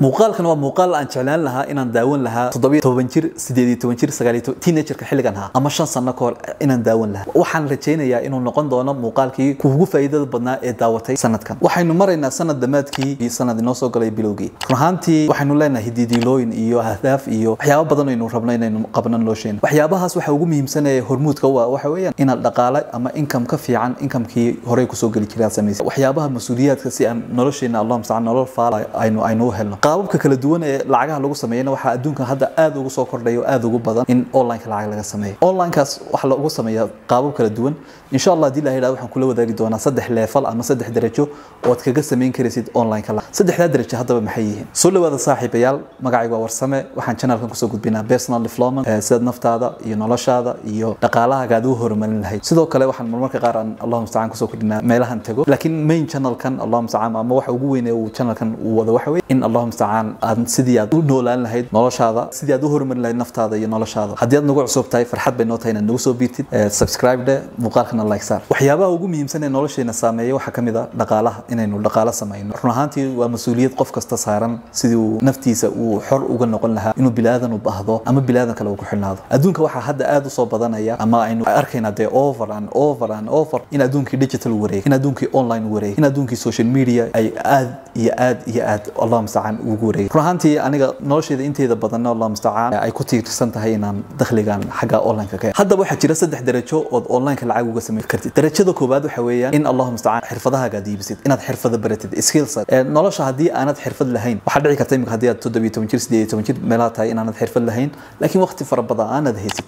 Muuqaalkan waa muuqaal aan jeclaan lahaa inaan daawan lahaa 17 jir, 18 jir, 19 teenagerka xilligan ahaa ama 5 sano ka hor inaan daawan lahaa. Waxaan rajaynayaa inuu noqon doono muuqaalkii kuugu faa'iidada badnaa ee daawatay sanadkan. Waxaynu maraynaa sanad dhammaadkii iyo sanad inoo soo galay bilowgii. Run ahaantii waxaynu leenahay hididiilooyin iyo ahdaaf iyo waxyaabo badan aynu rabno inaynu qabno nolosheena. Waxyaabahaas waxa ugu muhiimsan ee hormuudka u ah waxa weeyaan inaad dhaqaale ama income ka fiican incomekii horey kusoo geli jiray aad samaysay. Waxyaabaha mas-uuliyaadka si aan nolosheena, Allah mustacaan, nolol faal aynu u helno. Qaababka kala duwan ee lacagaha lagu sameeyana waxaa adduunka hadda aad ugu soo kordhaya oo aad ugu badan in online-ka lacag laga sameeyo. Online-kaas waxaa lagu sameeyaa qaabab kala duwan. Insha Allah haddii la yidhahdo, waxaan kula wadaagi doonaa 3 level ama 3 darajo oo aad kaga samayn karaysid online-ka lacag. Saddexdaa darajo haddaba maxay yihiin? Soo dhawaada saaxiibayaal, magacaygu waa Warsame. Waxaan channelkan kusoo gudbinaa personal development, sidaad naftaada iyo noloshaada iyo dhaqaalahaaga aad u horumarin lahayd. Sidoo kale waxaan marmarka qaar aan, Allahu mustacaan, kusoo kordhinaa meelahan tago, laakiin main channelkan, Allahu mustacaan, ama waxa ugu weyn ee uu channelkan uu wado waxa weeye in, Allahu mustacaan, aad sidii aad u noolaan lahayd noloshaada, sidii aad u horumarin lahayd naftaada iyo noloshaada. Haddii aad nagu cusub tahay, farxad bay noo tahay inaad nagu soo biirtid. Subscribe dhe, muuqaalkana like saar. Waxyaabaha ugu muhiimsan ee nolosheena saameeya waxaa ka mid ah dhaqaalaha, inaynu dhaqaalo samayno. Run ahaantii waa mas-uuliyad qof kasta saaran sidii uu naftiisa uu xor uga noqon lahaa inuu bilaadan u baahdo ama bilaadan kale uu ku xidhnaado. Adduunka waxaa hadda aad u soo badanaya ama aynu arkaynaa dee over and over and over in adduunkii digital wareeg, in adduunkii online wareeg, in adduunkii social media ay aad iyo aad iyo aad, Allah mustacaan, ugu wareegay. Run ahaantii aniga nolosheeda inteeda badanna, Allah mustacaan, ay ku tiirsan tahay inaan dakhligan xagga online-ka ka. Haddaba waxaa jira 3 darajo ood online-ka lacag uga samayn kartid. Darajada koowaad waxa weeyaan in, Allahu mustacaan, xirfadahaaga aad iibisid, inaad xirfado baratid, skills. Nolosha haddii aanad xirfad lahayn, waxaa dhici karta imika haddii aad 17 jir, 18 jir meelaha tahay inaanad xirfad lahayn, laakiin waqti fara badan aanad haysid.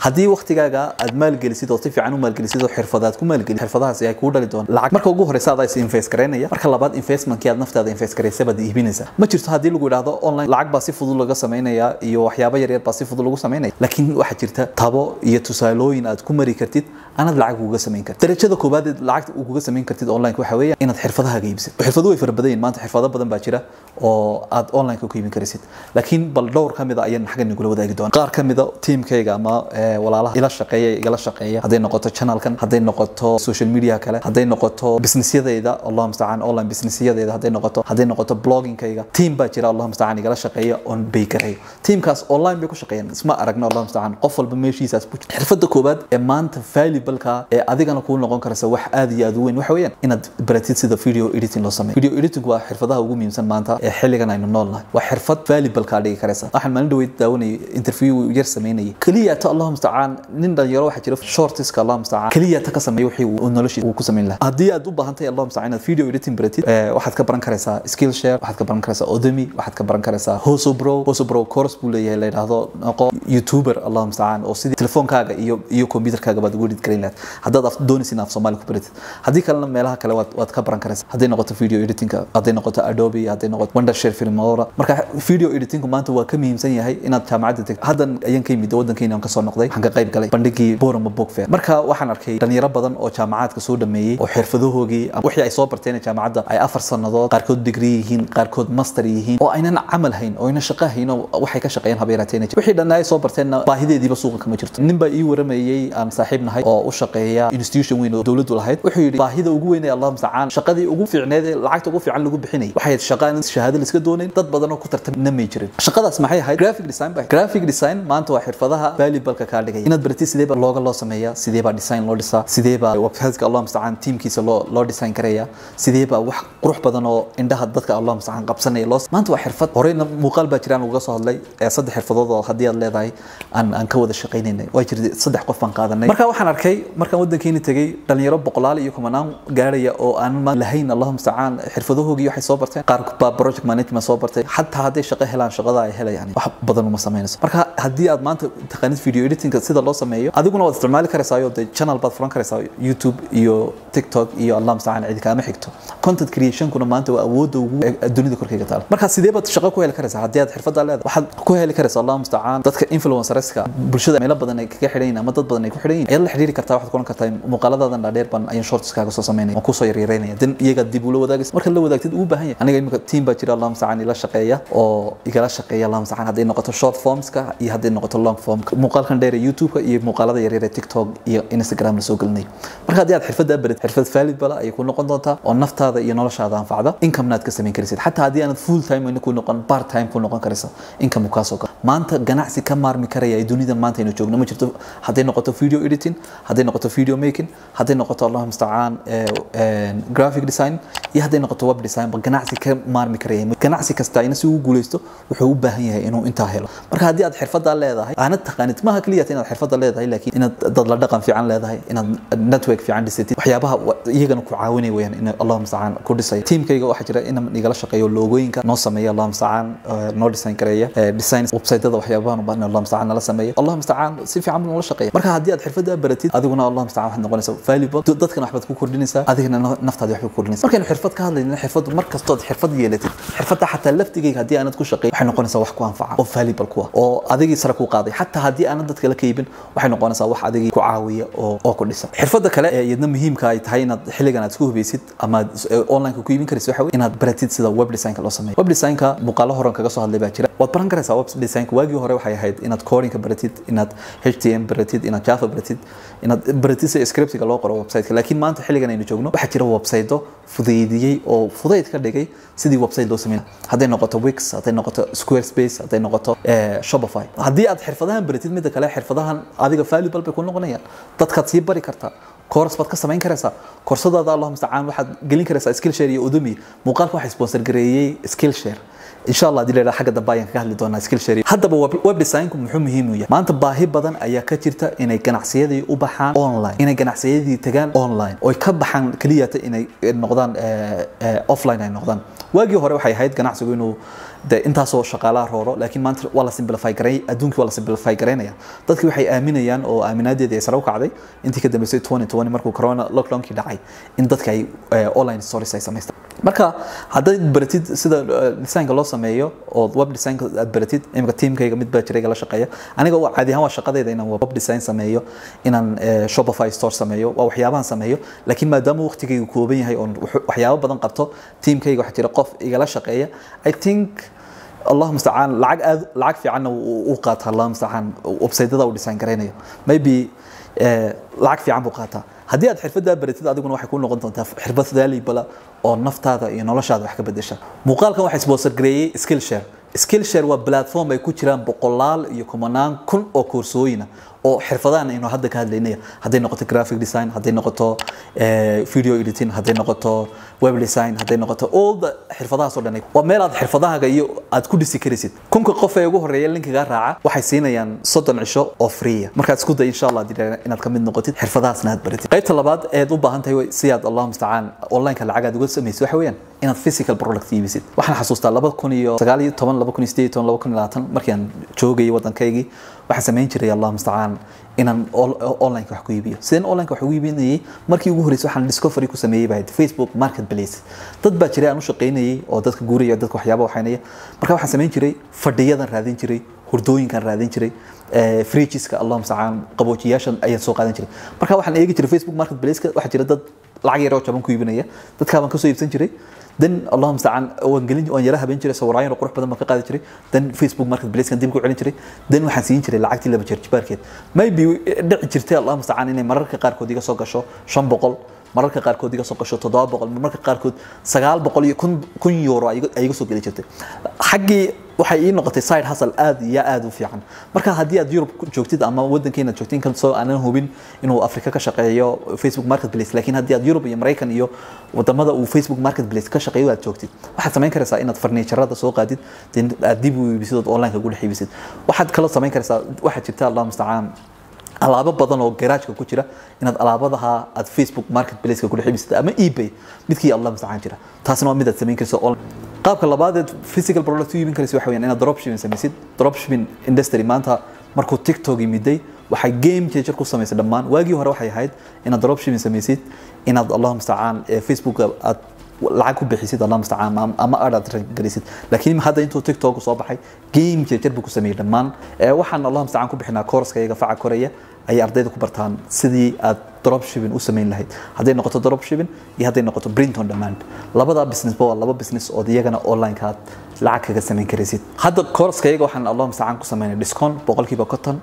Haddii waqtigaaga aad maalgelisid oo si fiican u maalgelisid oo xirfadaad ku maalgelisid, xirfadahaasi ay kuu dhali doonaan lacag. Marka ugu horeysa adaa is invest garaynaya, marka labaad investmentkii aad naftaada invest garaysay baad iibinaysaa. Ma jirto haddii lagu yidhaahdo online lacag baa si fudud laga samaynayaa iyo waxyaabo yaryar baa si fudud lagu samaynaya, laakiin waxaa jirta tabo iyo tusaalooyin aad ku mari kartid anaad lacag uga samayn kartid. Darajada koowaad ee lacagta uga samayn kartid online waxa weeye inaad xirfadahaaga iibsid. Xirfadu way fara badan yihiin maanta, xirfado badan baa jira oo aad online ku iibin karaysid, laakiin bal dhowr ka mid a ayaan xaggan nagula wadaagi doonaa. Qaar ka mid a teamkayga ama walaalaha ila shaqeeya, igala shaqeeya, hadday noqoto channelkan, hadday noqoto social media kale, hadday noqoto businessyadayda, Allah mustacaan, online businessyadayda hadday noqoto bloggingkayga, team baa jira, Allah mustacaan, igala shaqeeya on bay gareeyo. Teamkaas online bay ku shaqeeyaan, isma aragno, Allah mustacaan, qof walba meeshiisaas ku jira. Xirfadda koowaad ee maanta valuable-ka ee adigana kuu noqon karaysa wax aad iyo aad u weyn waxa weeyaan inaad baratid sida video editing loo sameeyo. Video editing waa xirfadaha ugu muhiimsan maanta ee xilligan aynu nool nahay, waa xirfad valuable kaa dhigi karaysa. Waxaan maalin dhaweyd daawanayay interview yar sameynayay keliya ta, Allahu mustacaan, nin dhalinyaro waxaa jira shortiska, Allah mustacaan, keliya ta ka sameeyo wixii uu noloshiisa uu ku samayn lahaa. Haddii aad u baahan tahay, Allah mustacaan, inaad video editing baratid, waxaad ka baran karaysaa Skillshare, waxaad ka baran karaysaa Udemy, waxaad ka baran karaysaa Hosobro. Hosobro course buu leeyahay la yidhaahdo noqo YouTuber, Allah mustacaan, oo sidii telefoonkaaga iyo computerkaaga baad ugu edit garayn lahayd haddaad af doonaysid inaad af Soomaali ku baratid. Haddii kalena meelaha kale waad ka baran karaysaa, hadday noqoto video editingka, hadday noqoto Adobe, hadday noqoto Wondershare Filmora. Marka video editingku maanta waa ka muhiimsan yahay inaad jaamacadda tagto. Haddan ayaan ka yimid waddankeena aan kasoo noqday, waxaan ka qayb galay bandhigii Borama Book Fair. Marka waxaan arkay dhalinyaro badan oo jaamacaadka soo dhameeyey oo xirfadahoogii wixii ay soo barteen jaamacadda ay 4 sannadood, qaarkood degree yihiin, qaarkood master yihiin, oo aynan camal hayn oo aynan shaqo hayn oo waxay ka shaqeeyaan haba yaraateen. Wixii dhan ay soo barteenna baahideediiba suuqa kama jirto. Nin baa ii waramayey aan saaxiib nahay oo u shaqeeya institution weyn oo dowladdu lahayd. Wuxuu yidhi baahida ugu weyn ee, Allah mustacaan, shaqadii ugu fiicneed ee lacagta ugu fiican lagu bixinayay waxay ahayd shaqa aan shahaado la iska doonayn, dad badan oo ku tartamna may jirin. Shaqadaas maxay ahayd? Graphic design bay. Graphic design maanta waa xirfadaha valuable-ka kaa dhigaya inaad baratid sidee baa looga loo sameeyaa, sidee baa design loo dhisaa, sidee baa website-ka, Allah mustacaan, teamkiisa loo design karaya, sidee baa wax qurux badan oo indhaha dadka, Allah mustacaan, qabsanaya loo. Maanta waa xirfad. Horeyna muuqaal baa jiraan uga soo hadlay ee 3 xirfadood oo haddii aad leedahay aan ka wada shaqaynaynay. Waa jirtay 3 qof baan qaadanay. Marka waxaan arkay markaan waddankeeni tegay dhalinyaro boqolaal iyo kumanaan gaaraya oo aan lahayn, Allahu mustacaan, xirfadahoogii waxay soo barteen. Qaar baa project management soo bartay, xataa hadday shaqo helaan shaqada ay helayaan wax badan uma samaynayso. Marka haddii aad maanta taqaanid video editing sida loo sameeyo, adiguna waad isticmaali karaysaa oo dee channel baad furan karaysaa YouTube iyo TikTok iyo, Allah mustacaan, cid kaama xigto. Content creationkuna maanta waa awoodda ugu dunida korkeyga taala. Marka sidee baad shaqo ku heli karaysaa haddii aad xirfadda leedahay? Waxaad ku heli karaysaa, Allah mustacaan, dadka influencerska bulshada meelo badan ay kaga xidhan yihiin ama dad badan ay ku xidhan yihiin ayaad la xiriiri kartaa. Waxaad kulan kartaa muuqaaladadan dhaadheer baan ayaan shorts kaaga soo samaynaya, waan kusoo yaryaraynaya, dan iyagaa dib ula wadaagaysa. Marka la wadaagtid uu baahan yahay. Aniga imika team baa jira, Allah mustacaan, ila shaqeeya oo igala shaqeeya, Allah mustacaan, hadday noqoto short formska iyo hadday noqoto long formka muuqaalkan dheer. Skillshare, YouTube iyo muuqaalada yaryar ee TikTok iyo Instagram la soo gelinay. Marka haddii aad xirfadda barid, xirfad valid bala ayay ku noqon doontaa oo naftaada iyo noloshaada anfacda, income aad ka samayn karaysid. Xataa haddii aanad full time ku noqon, part time ku noqon karaysa, income kaa soo gala. Maanta ganacsi ka maarmi karaya ee dunida maanta aynu joogno ma jirto. Hadday noqoto video editing, hadday noqoto video making, hadday noqoto, Allahu mustacaan, graphic design iyo hadday noqoto web design ba, ganacsi ka maarmi karaya. Ganacsi kasta ina si uu guuleysto wuxuu u baahan yahay inuu intaa helo. Marka haddii aad xirfadda leedahay, aanad taqaanid, maaha kaliya inaad xirfadda leedahay, laakiin inaad dad la dhaqan fiican leedahay, inaad network fiican dhisatid, waxyaabaha iyagana ku caawinay weyaan in, Allahu mustacaan, ku dhisay. Teamkayga waxaa jira in igala shaqeeyo, logooyinka noo sameeya, Allahu mustacaan, noo design gareeya, design website-ada, waxyaabahan u baahan, Allahu mustacaan, nala sameeya, Allahu mustacaan, si fiican noola shaqeeya. Marka haddii aad xirfadda baratid, adiguna, Allahu mustacaan, waxaad noqonaysaa valuable, dadkana waxbaad ku kordhinaysaa, adigana naftaada waxbaad ku kordhinaysaa. Markaynu xirfad ka hadlayna, xirfad mar kastood xirfad yeelatid, xirfadda xataa laftigayga haddii aanad ku shaqeyn, waxay noqonaysaa wax ku anfaca oo valuable ku ah oo adigii sare ku qaaday. Xataa haddii aanad dadka la kaybin, waxay noqonaysaa wax adigii ku caawiya oo ku dhisa. Xirfadda kale ee iyadna muhiimka ay tahay inaad xilligan aad isku hubaysid ama aad online ku iibin karaysid waxa weeye inaad baratid sida web designka loo sameeyo. Web designka muuqaalo horan kaga soo hadlay baa jira, waad baran karaysaa web designka. Waagii hore waxay ahayd inaad codingka baratid, inaad HTML baratid, inaad Java baratid, inaad baratid sida scriptiga loo qoro website-ka. Laakiin maanta xilligan aynu joogno waxaa jira website fudaydiyey oo fudayd ka dhigay sidii website loo sameyn, hadday noqoto Wix, hadday noqoto Squarespace, hadday noqoto Shopify. Haddii aad xirfadahan baratid, midda kale, xirfadahan adiga valuable bay ku noqonayaan, dadkaad sii bari kartaa, course baad ka samayn karaysaa. Koorsadaada, Allahu mustacaan, waxaad gelin karaysaa Skillshare iyo Udemy. Muuqaalka waxaa sponsor gareeyey Skillshare. Insha Allah hadii la yidhaha, xagga dambe ayaan kaga hadli doonaa Skillshare. Haddaba web designku muxuu muhiim u yahay? Maanta baahi badan ayaa ka jirta inay ganacsiyadii u baxaan online, inay ganacsiyadii tagaan online oy ka baxaan keliyata inay noqdaan offline ay noqdaan. Waagii hore waxay ahayd ganacsigu inuu de intaasoo shaqaalaha rooro, laakiin maanta waa la simplify garay adduunkii, waa la simplify garaynaya. Dadkii waxay aaminayaan oo aaminaadeedii ay sare u kacday intii ka dambeysay 2020 markuu corona lockdownkii dhacay, in dadka ay online stores ay samaystaan. Marka haddaad baratid sida designka loo sameeyo oo web designka aad baratid, imika teamkayga mid baa jiray la shaqeeya. Aniga waa caadi ahaan waa shaqadayda inaan web design sameeyo, inaan Shopify store sameeyo, waa waxyaabahan sameeyo. Laakiin maadaama waqtigaygu kooban yahay oon waxyaabo badan qabto, teamkayga waxaa jira qof igala shaqeeya. I think, Allahu mustacaan, lacag aad lacag fiicanna uu qaataa, Allahu mustacaan, website-ada uu design garaynayo maybe lacag fiican buu qaataa. Haddii aad xirfaddaa baratid, adiguna waxay ku noqon doontaa xirfad valuable oo naftaada iyo noloshaada wax ka bedesha. Muuqaalkan waxaa sponsor gareeyey Skillshare. Skillshare waa platform ay ku jiraan boqolaal iyo kumanaan kun oo koorsooyina oo xirfadahan aynu hadda ka hadlaynaya, hadday noqoto graphic design, hadday noqoto video editing, hadday noqoto web design, hadday noqoto all the xirfadahaas oo dhan. Waa meel aad xirfadahaaga iyo aad ku dhisi karaysid. 1000-ka qof ee ugu horeeya linkigaa raaca waxay siinayaan 30 cisho oo free ah. Markaad isku day, insha Allah, haddii inaad ka mid noqotid, xirfadahaasna aad baratid. Qaybta labaad eed u baahan tahay si aad, Allahu mustacaan, online-ka lacag aad uga samaysid waxa weeyaan inaad physical product iibisid. Waxaan xasuustaa 2019, 2018, 2020 markii aan joogayay waddankaygii, waxaan samayn jiray, Allahu mustacaan, inaan online wax ku iibiyo. Sideen online wax ugu iibinayay? Markii ugu horreysay waxaan discovery ku sameeyey baa Facebook Marketplace. Dad baa jiray aan u shaqaynayay oo dadka guuraya, dadka waxyaaba waxaynaya. Marka waxaan samayn jiray fadhiyadan raadin jiray, hurdooyinkan raadin jiray, fridgeska, Allahu mustacaan, qaboojiyaashan ayaan soo qaadan jiray. Marka waxaan eegi jiray Facebook Marketplace, waxaa jira dad lacag yar oo jaban ku iibinaya, dadkaa baan kasoo iibsan jiray. Then, Allahu mustacaan, waan gelin, waan yara habeen jiray, sawiraayin oo qurux badan baan ka qaadi jiray. Then Facebook Marketplace kan dib ku celin jiray. Then waxaan siin jiray lacagtii laba jeer jibaarkeed. Maybe dhici jirtay, Allahu mustacaan, inay mararka qaarkood iga soo gasho 500, mararka qaarkood iga soo gasho 700, mararka qaarkood 900 iyo 1000 euro ay iga soo geli jirtay. Xaggii waxay ii noqotay side hustle aad iyo aad u fiican. Marka haddii aad Europe joogtid ama wadankeena joogtid, inkastoo aanan hubin inuu Afrika ka shaqeeyo Facebook Marketplace, laakiin haddii aad Europe iyo Maraykan iyo wadamada uu Facebook Marketplace ka shaqeeyo aad joogtid, waxaad samayn karaysaa inaad furniture-ada soo qaadid, then aad dib u iibisid ood online ugu dhex iibisid. Waxaad kaloo samayn karaysaa, waxaa jirta, Allah mustacaan, alaabo badan oo garaajka ku jira, inaad alaabadaha aad Facebook Marketplace ku dhex iibisid ama eBay, midkii, Allah mustacaan, jira. Taasina waa mid aad samayn karayso. Qaabka labaad ee physical product u iibin karaysa waxa weeyaan inaad dropshipping samaysid. Dropshipping industry maanta markuu TikTok yimiday waxay game changer ku samaysay dhammaan. Waagii hore waxay ahayd inaad dropshipping samaysid inaad, Allahu mustacaan, Facebook aad lacag ku bixisid, Allah mustacaan, ama ad aad gelisid. Laakiin hadda intuu TikTok soo baxay, game changer buu ku sameeyey dhammaan. Waxaan, Allah mustacaan, ku bixinaa course iyaga faca koraya ay ardayda ku bartaan sidii aad dropshipping u samayn lahayd, hadday noqoto dropshipping iyo hadday noqoto print on demand. Labada business ba waa laba business oo iyagana online ka aad lacag kaga samayn karaysid. Hadda course iyaga waxaan, Allah mustacaan, ku sameynay discount 50%.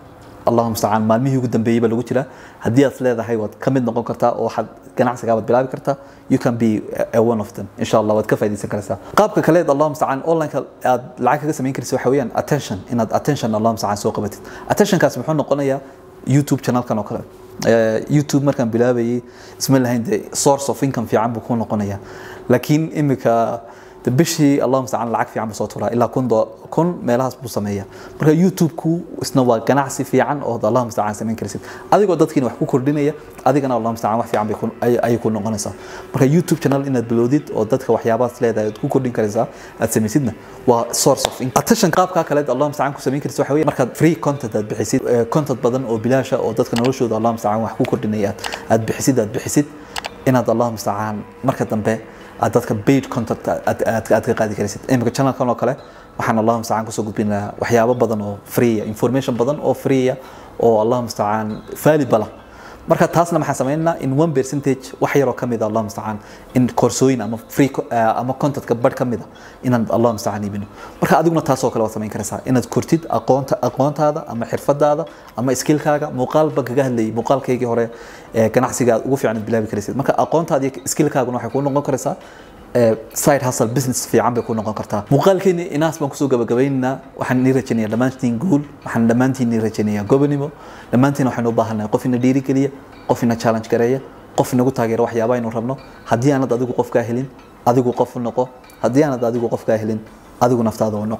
Allahu mustacaan, maalmihii ugu dambeeyey baa lagu jiraa. Haddii aad leedahay waad ka mid noqon kartaa oo waxaad ganacsigaa waad bilaabi kartaa, you can be a one of them, insha Allah waad ka faa'iidaysan karaysaa. Qaabka kale Allahu mustacaan online-ka aad lacag kaga samayn karaysa waxa weeyaan attention, inaad attention Allahu mustacaan soo qabatid. Attentionkaas muxuu noqonayaa? YouTube channelkan oo kale. YouTube markaan bilaabayay isma lahayn dee source of income fiican buu ku noqonayaa, laakiin imika bishii Allahu mustacaan lacag fiican buu soo turaa, ilaa 1000 meelahaas buu sameeyaa. Marka YouTube-ku isna waa ganacsi fiican oo Allahu mustacaan samayn karaysid adigoo dadkiina wax ku kordhinaya, adigana Allahu mustacaan wax fiican bay ayay ku noqonaysaa. Marka YouTube channel inaad bilowdid oo dadka waxyaabahaas leedahay aad ku kordhin karaysaa aad samaysidna waa source of income. Attention qaabka kale Allahu mustacaan ku samayn karaysa waxa weeye markaad free content aad bixisid, content badan oo bilaasha oo dadka noloshooda Allahu mustacaan wax ku kordhinaya aad bixisid, inaad Allahu mustacaan marka dambe aad dadka paid content aad ka qaadi karaysid. Imika channelkan oo kale waxaan Allahu mustacaan kusoo gudbinayaa waxyaabo badan oo free, information badan oo free oo Allahu mustacaan valuable. Marka taasna maxaan sameynaa? In 1% wax yaroo ka mid ah Allahu mustacaan in koorsooyin ama free ama contentka badh ka mid ah inaan Allahu mustacaan iibino. Marka adiguna taasoo kale waad samayn karaysaa, inaad kortid aqoontaada ama xirfadaada ama skillkaaga. Muuqaal baan kaga hadlayay muuqaalkaygii hore ee ganacsiga aad ugu fiican bilaabi karaysid. Marka aqoontaada iyo skillkaaguna waxay kuu noqon karaysaa side hustle business fiican bay ku noqon kartaa. Muuqaalkeeni inaas baan kusoo gabagabaynaynaa. Waxaan nii rajaynayaa dhammaantiin guul, waxaan dhammaantiin nii rajaynayaa gobonimo. Dhammaantiin waxaynu u baahannahay qof ina dhiirigeliya, qof ina challenge gareeya, qof inagu taageera waxyaabaha aynu rabno. Haddii aanad adigu qof kaa helin, adigu qof u noqo. Haddii aanad adigu qof kaa helin, adigu naftaada u noqo.